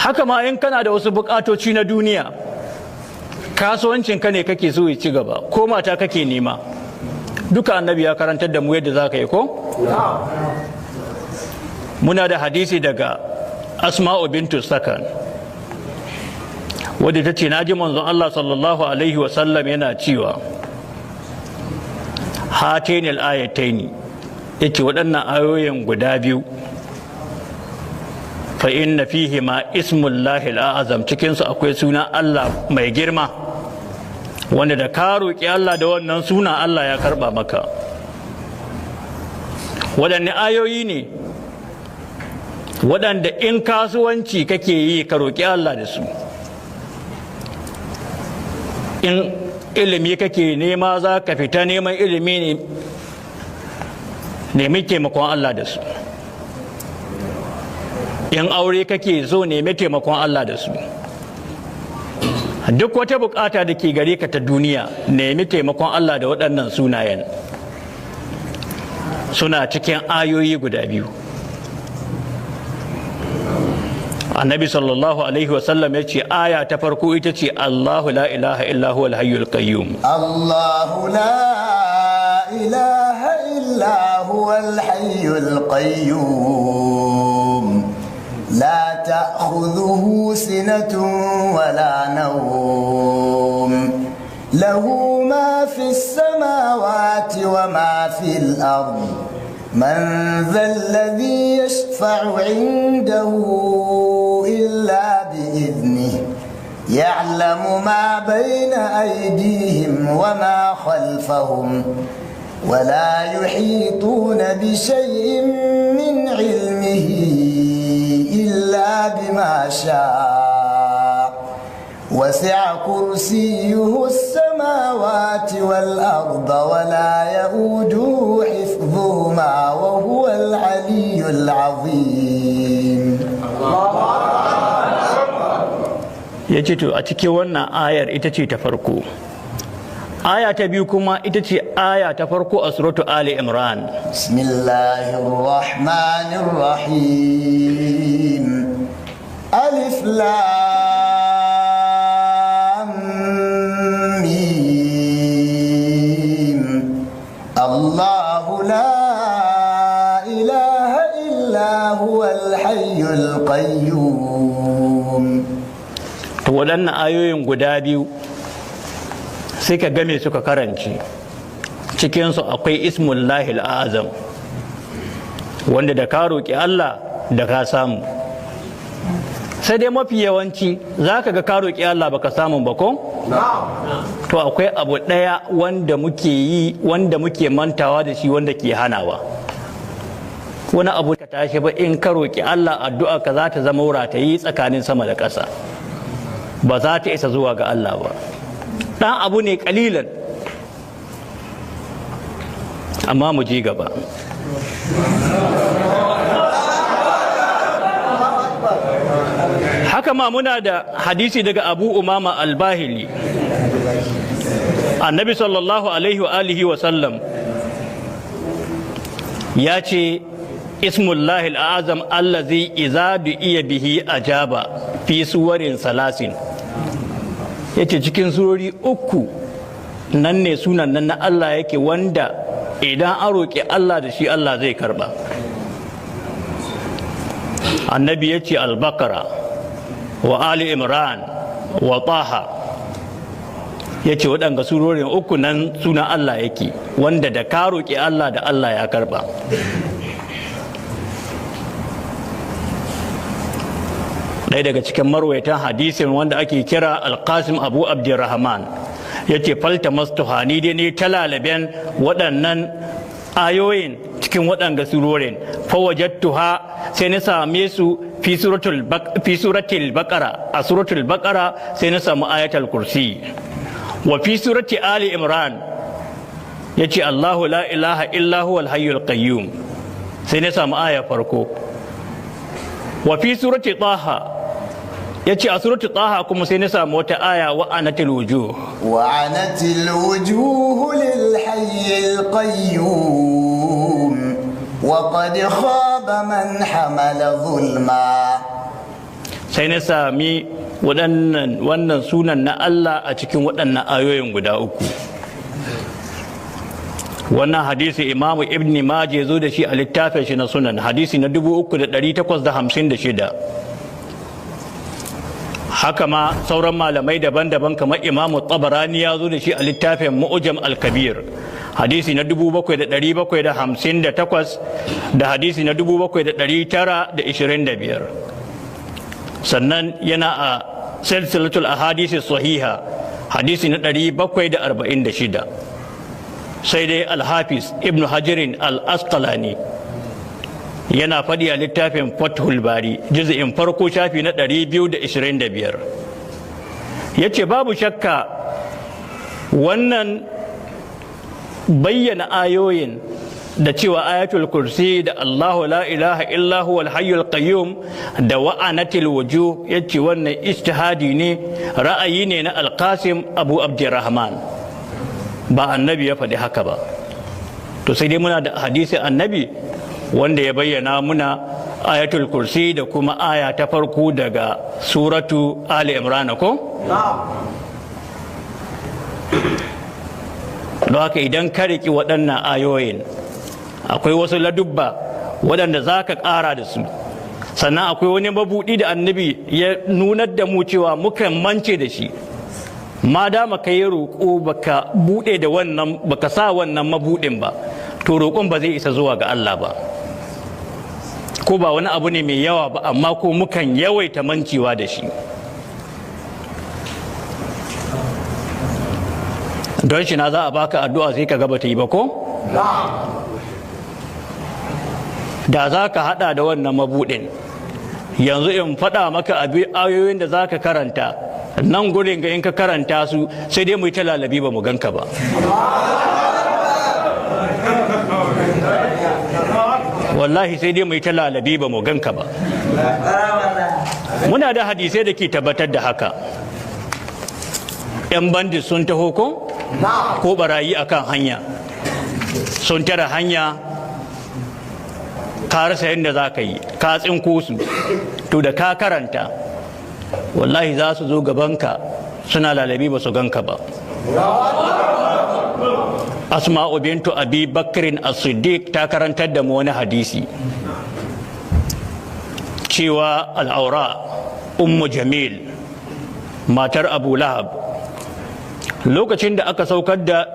Haka ma in kana da wasu bukatoci na duniya, kasuwancin ka ne kake so ya ci gaba, ko mata kake nema, duka annabi ya karantar da mu yadda za ka yi ko? Muna da hadisi daga Asma'u bintu Sakan, wadda ta ce, na ji manzon Allah sallallahu alaihi wasallam yana cewa, hataini al-ayataini, yace waɗannan ayoyin guda biyu, fa inna fihi ma ismullahi al-azam, cikin su akwai suna Allah mai girma, wanda da ka roƙi Allah da wannan suna, Allah ya karba maka. Waɗanne ayoyi ne waɗanda in kasuwanci kake yi ka roƙi Allah da su, in ilimi kake nema za ka fita neman ilimi ne, nemi taimakon Allah da su, in aure kake so nemi taimakon Allah da su, duk wata bukata da ke gare ka ta duniya nemi taimakon Allah da waɗannan sunayen. Suna cikin ayoyi guda biyu. Annabi sallallahu alaihi wasallam ya ce aya ta farko ita ce Allahu la ilaha illa huwal hayyul qayyum. Allahu la ilaha illa huwal hayyul qayyum, la ta'khudhuhu sinatun wala nawm, lahu ma fis samawati wa ma fil ard, من ذا الذي يشفع عنده إلا بإذنه، يعلم ما بين أيديهم وما خلفهم، ولا يحيطون بشيء من علمه إلا بما شاء، وسع كرسيه السماوات والأرض ولا يؤوده حفظهما وهو العلي العظيم. Ya ce to a cikin wannan ayar ita ce ta farko. Aya ta biyu kuma ita ce aya ta farko a suratu Ali Imran. Bismillahir Rahmanir Rahim. Alif Lam Mim. Allahu la ilaha illa huwal hayyul qayyum. To waɗannan ayoyin guda biyu sai ka game suka karanci, cikinsu akwai ismullahi azam, wanda da ka roƙi Allah da ka samu. Sai dai mafi yawanci za ka ga ka roƙi Allah baka samu ba ko? To akwai abu ɗaya wanda muke yi, wanda muke mantawa da shi, wanda ke hanawa. Wani abu ka tashi ba, in ka roƙi Allah addu'a ka za ta zama wuratayi tsakanin sama da ƙasa, ba za ta isa zuwa ga Allah ba. Ɗan abu ne ƙalilan, amma mu ji gaba. Haka ma muna da hadisi daga Abu Umama al-Bahili. Annabi sallallahu alaihi wa alihi wa sallam ya ce ismullahi al-azam allazi iza du'iya bihi ajaba fi suwarin salasin. Yace cikin surori uku nan ne sunan nan na Allah yake, wanda idan an roƙi Allah da shi Allah zai karba. Annabi ya ce al-Baqara wa Ali Imran wa Taha. Ya ce waɗanga surorin uku nan sunan Allah yake, wanda da ka roƙi Allah da Allah ya karba. Ɗaya daga cikin marwaitan hadisin wanda ake kira Alƙasim Abu Abdurrahman ya ce falta mastuhani dai ne ta lalaben waɗannan ayoyin cikin waɗanga surorin, fawajattuha sai na same su fi suratul baqara, a suratul baqara sai na samu ayatul kursi, wa fi surati Ali Imran ya ce Allahu la ilaha illa huwal hayyul qayyum, sai na samu aya farko, wa fi surati Taha ya ce a suratu Taha kuma sai na samu wata aya wa'anatil wujuh. Wa'anatil wujuh lil hayyil qayyum wa qad khaba man hamala zulma. Sai na sami wannan sunan na Allah a cikin waɗannan ayoyin guda uku. Wannan hadisi Imamu Ibn Majah zo da shi a littafin shi na sunan, hadisi na 3856. Haka ma sauran malamai daban-daban kamar Imamu Tabarani ya zo da shi a littafin Mu'jam al-Kabir, hadisi na 7758 da hadisi na 7925. Sannan yana a silsilatul ahadisi sahiha, hadisi na 746. Sai dai Al-Hafiz Ibn Hajarin Al-Asqalani yana faɗi a littafin Fathul Bari, juz'in farko, shafi na 225, yace babu shakka wannan bayyana ayoyin da cewa Ayatul Kursi da Allahu la ilaha illa huwal hayyul qayyum da wa'anatil wujuh, yace wannan ijtihadi ne, ra'ayi ne na Alqasim Abu Abdurrahman, ba annabi ya faɗi haka ba. To sai dai muna da hadisi annabi wanda ya bayyana muna Ayatul Kursi da kuma aya ta farko daga suratu Ali Imran, ko? Don haka idan ka riƙi waɗannan ayoyin, akwai wasu ladubba waɗanda za ka ƙara da su. Sannan akwai wani mabuɗi da annabi ya nunar da mu cewa mukan mance da shi. Ma dama ka yi roƙo baka buɗe da wannan, baka sa wannan mabuɗin ba, to roƙon ba zai isa zuwa ga Allah ba. Ko ba wani abu ne mai yawa ba, amma ko mukan yawaita mancewa da shi. Don shi na za a baka addu'a sai ka gaba ta yi ba, ko? Da za ka hada da wannan mabuɗin, yanzu in faɗa maka ayoyin da za ka karanta nan gurin ga in ka karanta su, sai dai mu yi ta lalabi ba mu ganka ba. Wallahi sai dai mu yi ta lalabi ba mu ganka ba. Muna da hadisai da ke tabbatar da haka. 'Yan bandit sun taho ko barayi akan hanya, sun tara hanya, ka rasa yadda za ka yi, ka tsinko su. To da ka karanta, wallahi za su zo gabanka suna lalabi ba su ganka ba. Asma'u bintu Abi Bakrin As-Siddiq ta karantar da mu wani hadisi cewa Al'aura Ummu Jamil, matar Abu Lahab, lokacin da aka saukar da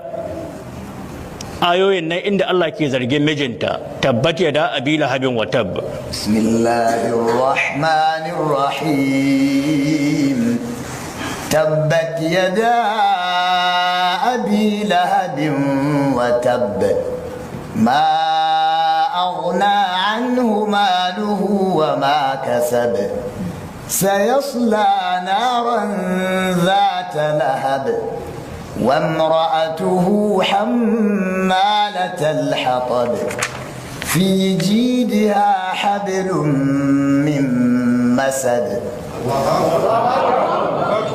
ayoyin nan inda Allah ke zargin mijinta, tabbat yada abi lahabin wa tab. Bismillahir rahmanir rahim. Tabbat yada abi lahabin wa tab. Ma aghna anhu maluhu wa ma kasab. Sayasla naran dhata lahab. وامرأته حمالة الحطب في جيدها حبل من مسد.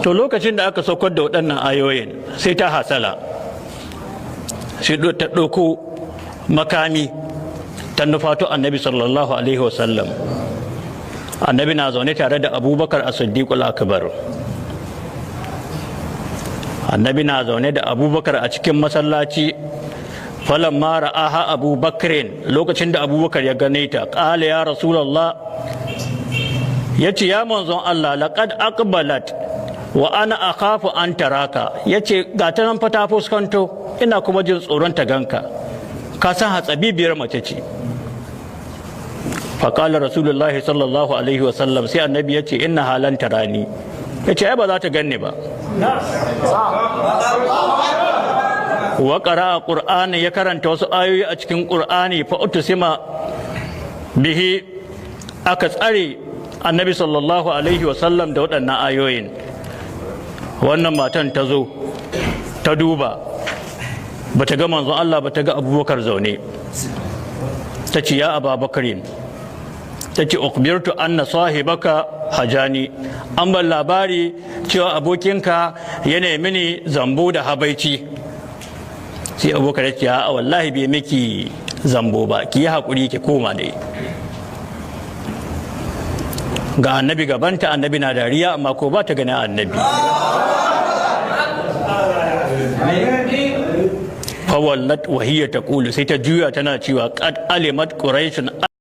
To lokacin da aka saukar da waɗannan ayoyin, sai ta hasala, sai ta ɗauko makami ta nufato annabi sallallahu alaihi wasallam. Annabi na zaune tare da Abubakar a Siddiqul Akbar. Annabi na zaune da Abubakar a cikin masallaci. Falan mara aha Abubakarin, lokacin da Abubakar ya gane ta, ƙala ya Rasulallah, ya ce ya manzon Allah, laqad aqbalat wa ana akhafu an taraka. Ya ce ga ta nan fa ta fuskanto, ina kuma jin tsoron ta ganka, ka san hatsabibiyar mace ce. Faƙalar Rasulullahi sallallahu alaihi wasallam, sai annabi ya ce inna halan tarani, ya ce ai ba za ta ganni ba. Wa qara'a qur'ani, ya karanta wasu ayoyi a cikin Qur'ani, fa utusima bihi, aka tsare annabi sallallahu alaihi wasallam da waɗannan ayoyin. Wannan matan ta zo ta duba, bata ga manzon Allah ba, ta ga Abubakar zaune. Ta ce ya Ababakarin, ta ce ukhbirtu anna sahibaka hajani, an ban labari cewa abokinka ya nemi ni zambo da habaici. Sai Abubakar ya ce a wallahi bai miki zambo ba, ki yi haƙuri ki koma dai. Ga Annabi gabanta, Annabi na dariya, amma ko ba ta gani Annabi. Fawallat wa hiya taqulu, sai ta juya tana cewa: "Qad alimat Quraishun